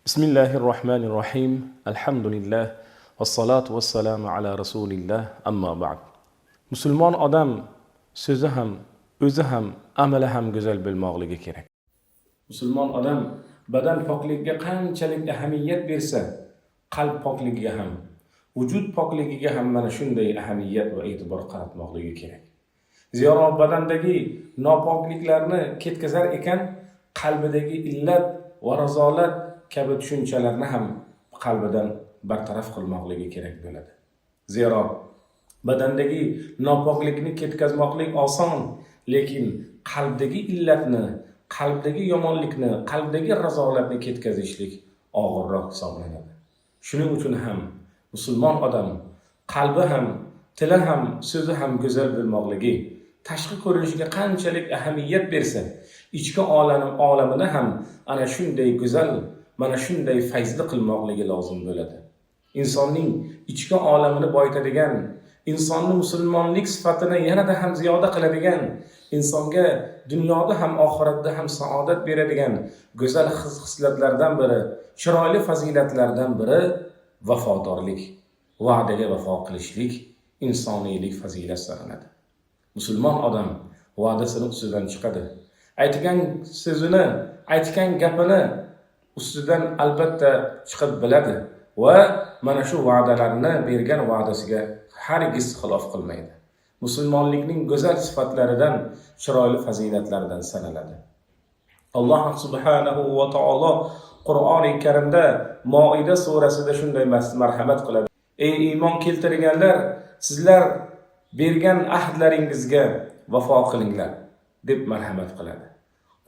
Bismillahir rohmanir rohim. Alhamdulillah vassalotu vassalamu ala rasulillah. Amma ba'd. Musulmon odam so'zi ham, o'zi ham, amali ham go'zal bo'lmoqligi kerak. Musulmon odam badan pokligiga qanchalik ahamiyat bersa, qalb pokligiga ham, vujud pokligiga ham mana shunday ahamiyat va e'tibor qaratmoqligi kerak. Zero badandagi nopokliklarni ketkazar ekan, qalbidagi illat va razolat kabi tushunchalarni ham qalbidan bartaraf qilmoqligi kerak bo'ladi. Zero badandagi nopoklikni ketkazmoqlik oson, lekin qalbdagi illatni, qalbdagi yomonlikni, qalbdagi razolatni ketkazishlik og'irroq hisoblanadi. Shuning uchun ham musulmon odam qalbi ham, tili ham, so'zi ham go'zal bo'lmoqligi, tashqi ko'rinishiga qanchalik ahamiyat bersa, ichki olamini ham ana shunday go'zal, mana shunday fayzli qilmoqligi lozim bo'ladi. Insonning ichki olamini boyitadigan, insonni musulmonlik sifatini yanada ham ziyoda qiladigan, insonga dunyoda ham oxiratda ham saodat beradigan go'zal xislatlardan biri, chiroyli fazilatlardan biri vafodorlik, va'daga vafo qilishlik insoniylik fazilat sanaladi. Musulmon odam va'dasini ustidan chiqadi. Aytgan so'zini, aytgan gapini ustidan albatta chiqib biladi va mana shu va'dalarni, bergan va'dasiga hargiz xilof qilmaydi. Musulmonlikning go'zal sifatlaridan, chiroyli fazilatlaridan sanaladi. Alloh subhanahu va taolo Qur'oni Karimda Moida surasida shunday marhamat qiladi. Ey iymon keltirganlar, sizlar bergan ahdlaringizga vafo qilinglar, deb marhamat qiladi.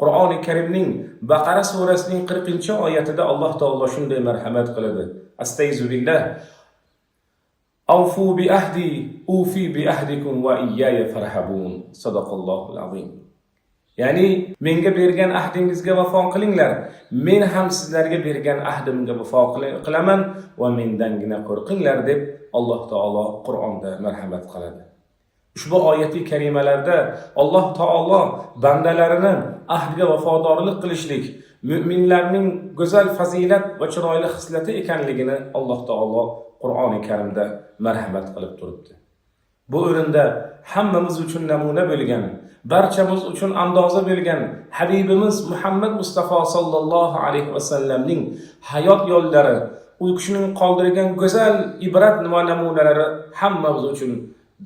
Qur'oni Karimning Baqara surasining 40-oyatida Alloh taolo shunday marhamat qiladi. Astayzu billah. Avfu bi ahdi ufi bi ahdikum va iyyaya farhabun. Sadaqallohul azim. Ya'ni menga bergan ahdingizga vafo qilinglar, men ham sizlarga bergan ahdimga vafo qilaman va mendangina qo'rqinglar, deb Alloh taolo Qur'onda marhamat qiladi. Ushbu oyati karimalarda Alloh taolo bandalarini ahdga vafodorlik qilishlik mo'minlarning go'zal fazilat va chiroyli xislati ekanligini Alloh taolo Qur'oni Karimda marhamat qilib turibdi. Bu o'rinda hammamiz uchun namuna bo'lgan, barchamiz uchun andoza bo'lgan Habibimiz Muhammad Mustafa sallallohu alayhi vasallamning hayot yo'llari, u kishining qoldirgan go'zal ibrat va namunalari hammamiz uchun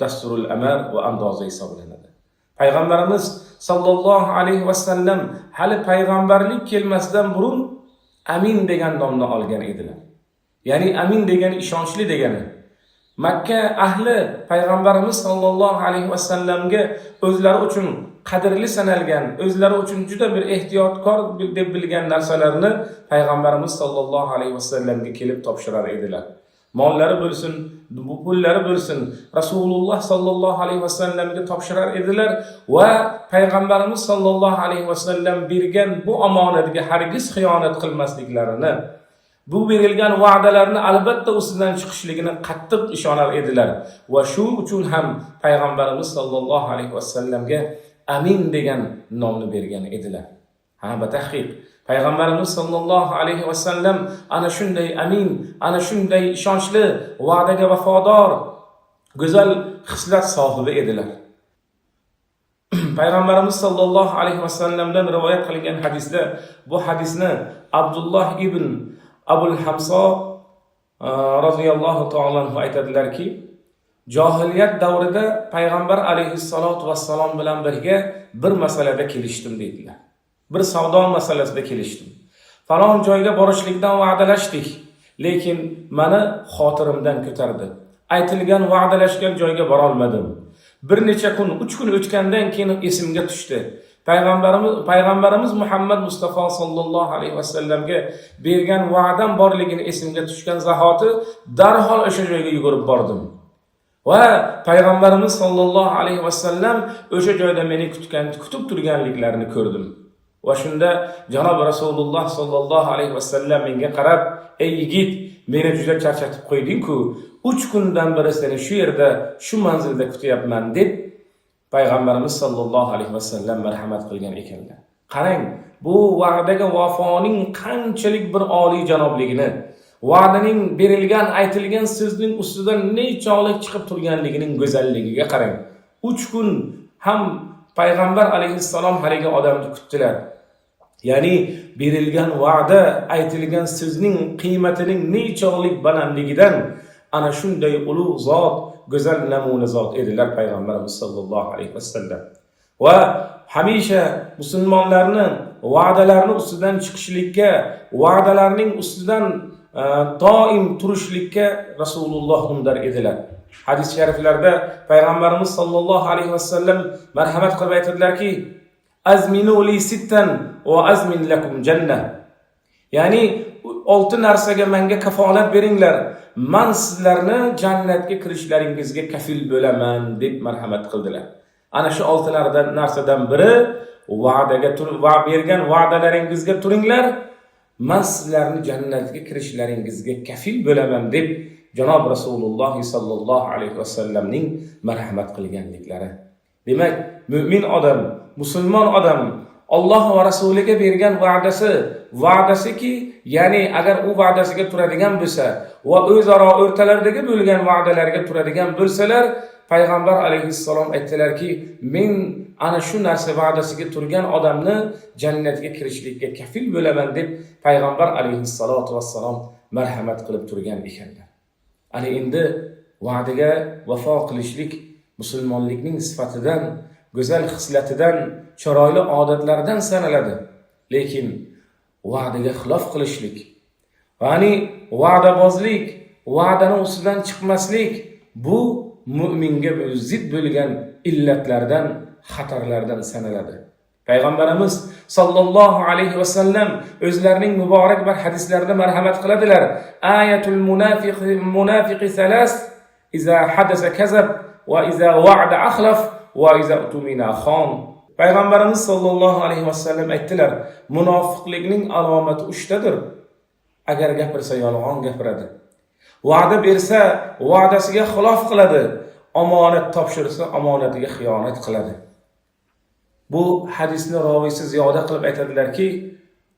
dasturul amal va andoza hisoblanadi. Payg'ambarimiz sallallohu alayhi vasallam hali payg'ambarlik kelmasdan burun Amin degan nomni olgan edilar. Ya'ni Amin degani ishonchli degani. Makka ahli payg'ambarimiz sallallohu alayhi vasallamga o'zlari uchun qadrli sanalgan, o'zlari uchun juda bir ehtiyotkor deb bilgan narsalarni payg'ambarimiz sallallohu alayhi vasallamga kelib topshirar edilar. Mollari bo'lsin, pullari bo'lsin, Rasululloh sallallohu alayhi vasallamga topshirar edilar va payg'ambarimiz sallallohu alayhi vasallam bergan bu omonatga hargiz xiyonat qilmasliklarini, bu berilgan va'dalarni albatta ustidan chiqishligini qattiq ishonar edilar va shu uchun ham payg'ambarimiz sallallohu alayhi vasallamga Amin degan nomni bergan edilar. Ha, batahqiq payg'ambarimiz sallallohu alayhi vasallam ana shunday amin, ana shunday ishonchli, va'daga vafodor, go'zal xislat sohibi edilar. Payg'ambarimiz sallallohu alayhi vasallamdan rivoyat qilingan hadisda, bu hadisni Abdulloh ibn Abul Hamso roziyallohu taolo anhu aytadilarki, johiliyat davrida payg'ambar alayhissalotu vassalom bilan birga bir masalada kelishdim, deydilar. Bir savdo masalasida kelishdim. Falon joyga borishlikdan va'dalashdik, lekin mani xotirimdan ko'tardi. Aytilgan, va'dalashgan joyga borolmadim. Bir necha kun, 3 kun o'tgandan keyin esimga tushdi. Payg'ambarimiz Muhammad Mustafa sollallohu alayhi vasallamga bergan va'dam borligini esimga tushgan zahoti darhol o'sha joyga yugurib bordim. Va payg'ambarimiz sollallohu alayhi vasallam o'sha joyda meni kutib turganliklarini ko'rdim. Va shunda janob Rasululloh sollallohu alayhi vasallam menga qarab: "Ey yigit, meni juda charchatib qo'yding-ku, 3 kundan beri seni shu yerda, shu manzilda kutyapman", deb payg'ambarimiz sollallohu alayhi vasallam marhamat qilgan ekanlar. Qarang, bu va'daga vafoning qanchalik bir oliy janobligini, va'daning berilgan, aytilgan so'zning ustidan nechog'lik chiqib turganligining go'zalligiga qarang. 3 kun ham payg'ambar alayhissalom haligi odamni kutdilar. Ya'ni berilgan va'da, aytilgan so'zning qiymatining nechog'lik balandligidan ana shunday ulug' zot, go'zal namuna zot edilar payg'ambarimiz sallallohu alayhi vasallam. Va hamisha musulmonlarni va'dalarni ustidan chiqishlikka, va'dalarning ustidan doim turishlikka Rasululloh undar edilar. Hadis shariflarda payg'ambarimiz sallallohu alayhi vasallam marhamat qilib aytadilarki: azminu li sittan va azmin lakum jannah. Ya'ni 6 narsaga menga kafolat beringlar, man sizlarni jannatga kirishlaringizga kafil bo'laman deb marhamat qildilar. Ana shu 6 narsadan biri va'daga va bergan va'dalaringizga turinglar, man sizlarni jannatga kirishlaringizga kafil bo'laman deb janob Rasululloh sallallohu alayhi vasallamning marhamat qilganliklari. Demak, mo'min odam, musulmon odam Alloh va rasuliga bergan va'dasi, va'dasiki, ya'ni agar u va'dasiga turadigan bo'lsa va o'zaro o'rtalaridagi bo'lgan va'dalarga turadigan bo'lsalar, payg'ambar alayhissalom aytdilarki, men ana shu narsa va'dasiga turgan odamni jannatga kirishlikka kafil bo'laman deb payg'ambar alayhissalotu vassalom marhamat qilib turgan ekanlar. Ana endi va'daga vafo qilishlik musulmonlikning sifatidan, go'zal xislatidan, chiroyli odatlardan sanaladi. Lekin va'daga xilof qilishlik, ya'ni va'dabozlik, va'dani ustidan chiqmaslik bu mu'minga zid bo'lgan illatlardan, xatarlardan sanaladi. Payg'ambarimiz sallallohu alayhi vasallam o'zlarining muborak bir hadislarida marhamat qiladilar. Ayatul munafiqi salas iza hadasa kazab va iza wa'da akhlaf va iza utumina xon. Payg'ambarimiz sallallohu alayhi vasallam aytdilar, munofiqlikning alomati 3 tadir. Agar gapirsa yolg'on gapiradi. Va'da bersa va'dasiga xilof qiladi. Omonat topshirsa omonatiga xiyonat qiladi. Bu hadisni roviysi ziyoda qilib aytadilarki,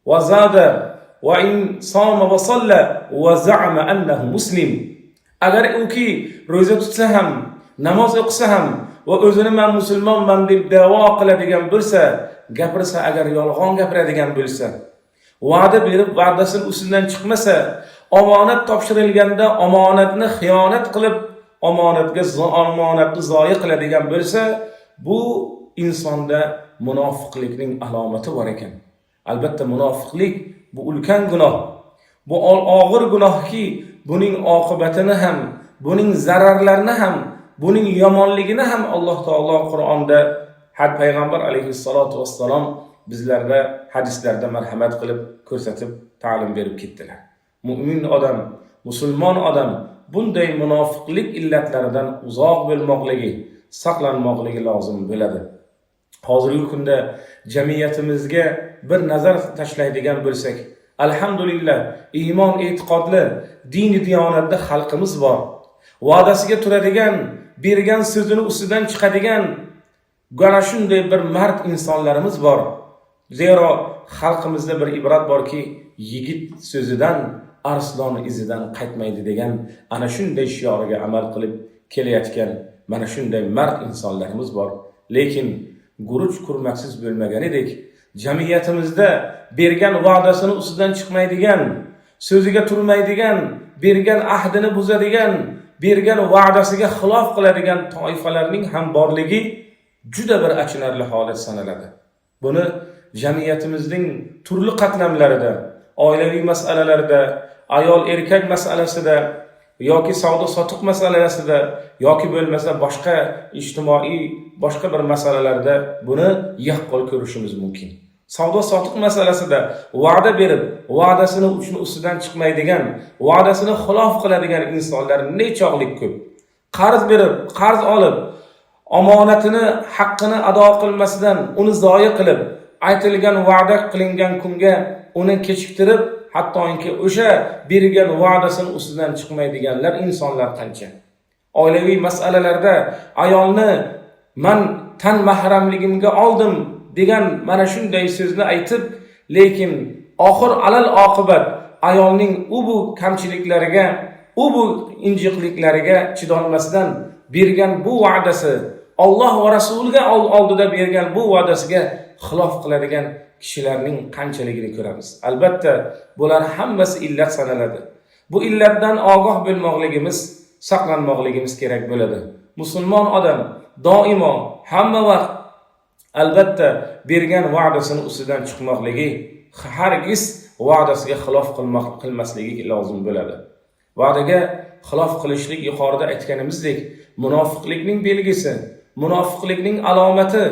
va zada va in soma va salla va za'ama annahu muslim. Agar uki ro'za tutsa ham, namoz o'qisa ham va o'zini men musulmonman deb da'vo qiladigan bo'lsa, gapirsa agar yolg'on gapiradigan bo'lsa, va'da berib va'dasini ustidan chiqmasa, omonat topshirilganda omonatni xiyonat qilib, omonatni zoyi qiladigan bo'lsa, bu insonda munofiqlikning alomati bor ekan. Albatta munofiqlik bu ulkan gunoh. Bu og'ir gunohki, buning oqibatini ham, buning zararlarini ham, buning yomonligini ham Alloh taolo Qur'onda, had payg'ambar alayhissalotu vassalom bizlarga hadislarda marhamat qilib ko'rsatib ta'lim berib ketdilar. Mu'min odam, musulmon odam bunday munofiqlik illatlaridan uzoq bo'lmoqligi, saqlanmoqligi lozim bo'ladi. Hozirgi kunda jamiyatimizga bir nazar tashlaydigan bo'lsak, alhamdulillah iymon e'tiqodli, dini diyonatda xalqimiz bor. Va'dasiga turadigan, bergan so'zini ustidan chiqadigan ana shunday bir mard insonlarimiz bor. Zero xalqimizda bir ibrat borki, yigit so'zidan, arslon izidan qaytmaydi degan ana shunday shioriga amal qilib kelayotgan mana shunday mard insonlarimiz bor. Lekin guruch kurmaksiz bo'lmaganidek, jamiyatimizda bergan va'dasini ustidan chiqmaydigan, so'ziga turmaydigan, bergan ahdini buzadigan, bergan va'dasiga xilof qiladigan toifalarning ham borligi juda bir achinarli holat sanaladi. Buni jamiyatimizning turli qatlamlarida, oilaviy masalalarda, ayol erkak masalasida yoki savdo sotiq masalasida yoki bo'lmasa boshqa ijtimoiy boshqa bir masalalarda buni yaqqol ko'rishimiz mumkin. Savdo sotiq masalasida va'da berib, va'dasini ustidan chiqmaydigan, va'dasini xilof qiladigan insonlar nechog'lik ko'p. Qarz berib, qarz olib, omonatini, haqqini ado qilmasdan uni zoyi qilib, aytilgan va'da qilingan kunga uni kechiktirib, hattoki o'sha bergan va'dasini ustidan chiqmaydiganlar insonlar qancha. Oilaviy masalalarda ayolni man tan mahramligimga oldim degan mana shunday so'zni aytib, lekin oxir alal oqibat ayolning u bu kamchiliklariga, u bu injiqliklariga chidolmasdan bergan bu va'dasi, Alloh va rasuliga oldida bergan bu va'dasiga xilof qiladigan kishilarning qanchaligini ko'ramiz. Albatta, bular hammasi illat sanaladi. Bu illatdan ogoh bo'lmoqligimiz, saqlanmoqligimiz kerak bo'ladi. Musulmon odam doimo hamma vaqt albatta bergan va'dasini ustidan chiqmoqligi, hargiz va'dasiga xilof qilmasligi lozim bo'ladi. Va'daga xilof qilishlik yuqorida aytganimizdek munofiqlikning belgisi, munofiqlikning alomati.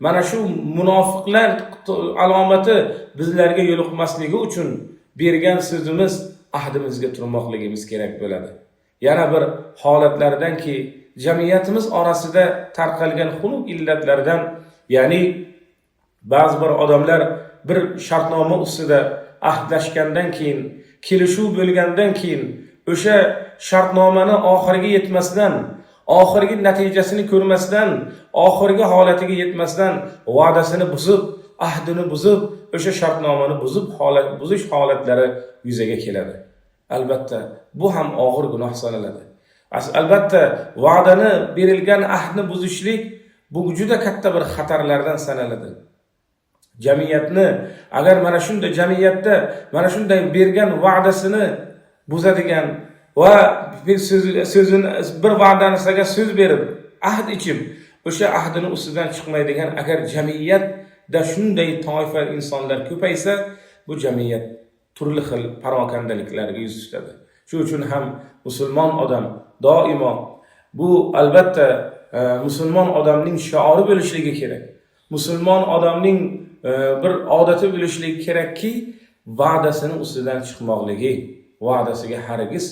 Mana shu munofiqlar alomati bizlarga yo'liqmasligi uchun bergan so'zimiz, ahdimizga turmoqligimiz kerak bo'ladi. Yana bir holatlardanki, jamiyatimiz orasida tarqalgan xunuk illatlardan, ya'ni ba'zi bir odamlar bir shartnoma ustida ahdlashgandan keyin, kelishuv bo'lgandan keyin o'sha shartnomani oxiriga yetmasdan, oxirgi natijasini ko'rmasdan, oxirgi holatiga yetmasdan va'dasini buzib, ahdini buzib, o'sha shartnomani buzib buzish holatlari yuzaga keladi. Albatta, bu ham og'ir gunoh sanaladi. Albatta, va'dani, berilgan ahdni buzishlik bu juda katta bir xatarlardan sanaladi. Jamiyatni agar mana shunday jamiyatda mana shunday bergan va'dasini buzadigan va bir so'zini, bir va'dasiga so'z berib, ahd ichib, o'sha ahdini ustidan chiqmaydigan agar jamiyatda shunday toifa insonlar ko'paysa, bu jamiyat turli xil parokandaliklarga yuz tutadi. Shu uchun ham musulmon odam doimo bu albatta musulmon odamning shiori bo'lishligi kerak. Musulmon odamning bir odati bo'lishligi kerakki, va'dasini ustidan chiqmoqligi, va'dasiga hargiz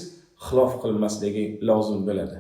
xilof qilmasligi lozim bo'ladi.